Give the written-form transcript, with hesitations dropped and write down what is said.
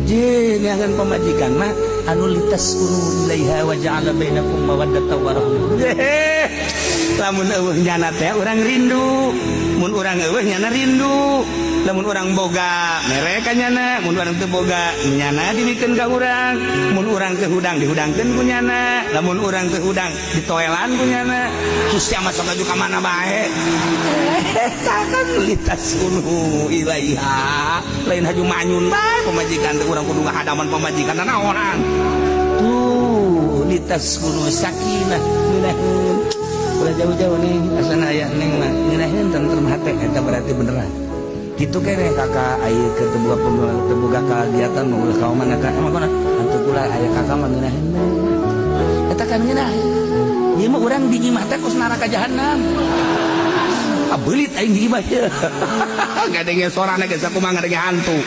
Je neangan pamajikan mah anu litaskunu ilaiha wa ja'ala bainakum mawaddatan warahmah. Lamun eueuh nyana teh urang rindu, mun urang eueuh nyana rindu. Lamun urang boga mere ka nyana, mun urang teu boga nyana dibikeun ka urang, mun urang teu hudang dihudangkeun ku nyana, lamun urang teu hudang ditoelan ku nyana. Terus sia masuk aju ka mana bae. Eta kan litaskunu ilaiha, lain haju manyun bae pamajikan teh, urang kudu ngahadaman pamajikan naonan. Tuh litaskunu sakinah ngeunaheun. Ulah jauh-jauh nih asana aya neng mah ngeunaheun tentrem hate, eta berarti beneran. Gitu kene kakak aya keur teu boga teu boga kagiatan mah ulah ka mana ka emang kana antuk ulah aya kakak mah ngeunaheun. Eta kan ngeunaheun. Ieu mah urang di imah teh kos neraka jahanam. Ah, beulit aing di imah teh. Ngadenge sorana geus sakumaha ngadenge hantu.